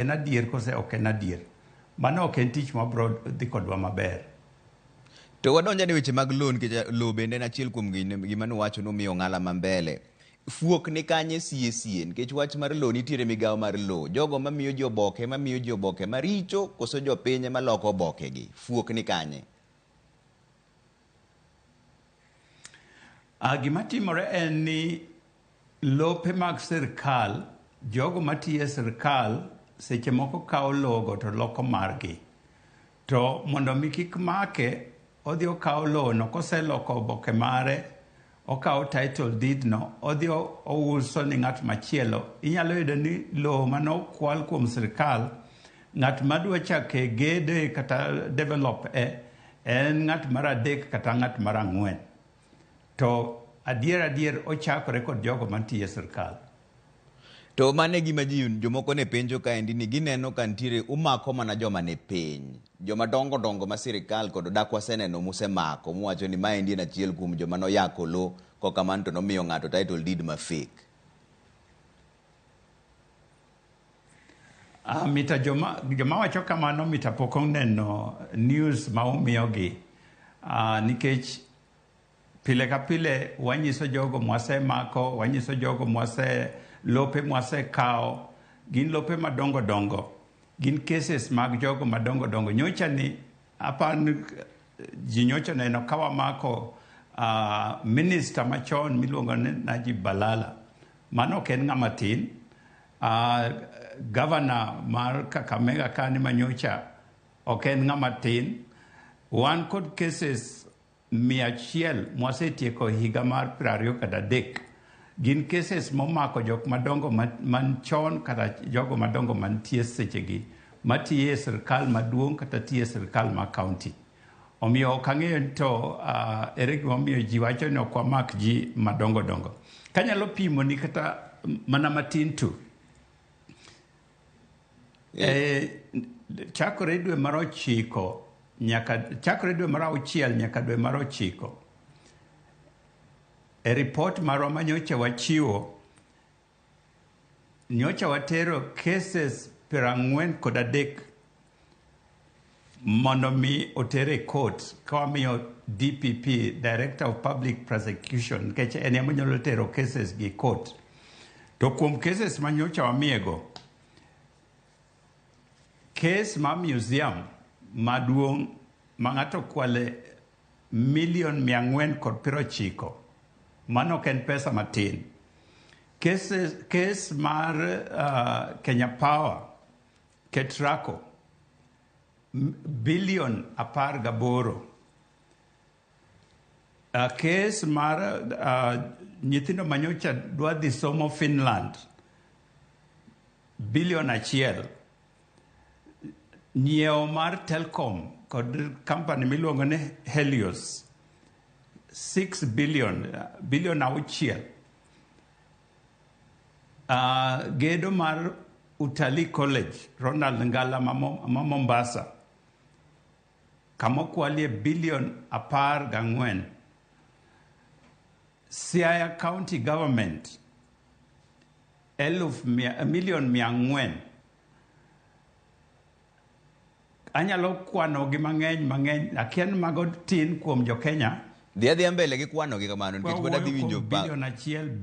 En adier kose ok en adier? Mano ok en tich mabro dhi kodwa maber. To wadonj ane weche mag lowo nikech lowo bende en achiel kuom gima nuwacho numiyo ong'ala ma mbele. Fuok ni kanye sie sie nikech wach mar lowo nitiere migawo mar lowo. Jogo mamiyo ji oboke mamiyo ji oboke maricho koso jopiny ema loko oboke gi. Fuok ni kanye? Gima timore en ni Lope mag sirkal, jogo matiyo e sirkal seche moko kawo lowogo to loko margi. To mondo mi kik make, odhi okawo lowono koseloko oboke mare, okawo title deed no, odhi ouso ni ng'at machielo. Inyalo yudo ni lowo mane okwal kuom sirkal, ng'at madwa chake gede kata develop e, en ng'at mar adek kata ng'at mar ang'wen. To adier adier ochakore kod jogo mantiyo e sirkal. To mano e gima ji jomoko ne penjo kaendi ni gineno ka nitiere umako mana joma ni piny. Joma dongo dongo ma sirkal kod dak waseneno musemako muwacho ni maendi en achiel kuom joma noyako lo kok kamano to nomiyo ng'ato title deed ma fake. Ah, mita joma wacho kamano mita pok oneno news ma umiyogi. Ah, nikech Pile ka pile wanyiso jogo mwasemako, wanyiso jogo mwase lope mwasekawo, gin lope madongo dongo, gin cases mag jogo madongo dongo. Nyocha ni apan ji nyocha neno ka wamako minister machon miluongo ni Najib Balala. Mano ok en ng'ama tin. Governor mar Kakamega kani manyocha ok en ng'ama tin. Wan kod cases 100 mwasetieko e higa mar 23 gin cases momako jok madongo man chon kata jogo madongo mantie sechegi matiyo e sirkal maduong' kata tiyo e sirkal ma county. Omiyo ok ang'eyo ni to ere gima omiyo ji wacho ni ok wamak ji madongo dongo. Kanyalo pimoni kata mana matin tu. Chakore dwe mar ochiko nyaka chakre dwe mar auchiel nyaka dwe mar ochiko e ripot marwa ma nyocha wachiwo nyocha watero cases 43 mondo mi oter e court ka wamiyo DPP Director of Public Prosecution nikech en ema onyalo tero cases gi court to kuom cases ma nyocha wamiyego Kes mar museum maduong' ma ng'ato okwale milion 490, mano ok en pesa matin. Cases, kes mar Kenya Power, Ketraco, bilion 18. Kes mar nyithindo manyocha dwa dhi somo Finland, Bilion achiel. Nyiewo mar Telkom kod company miluongo ni Helios 6 billion, bilion auchiel. Gedo mar Utalii College Ronald Ngala ma Mombasa kama okwalie bilion 14. Siaya County Government eluf mia, milion 400. Anyalo kwano gi mang'eny mang'eny, akia ni mago tin kuom jo Kenya. Dhi adhiya mbele gi kwano gi kamano nikech pod adhi winjo bilion achiel bilion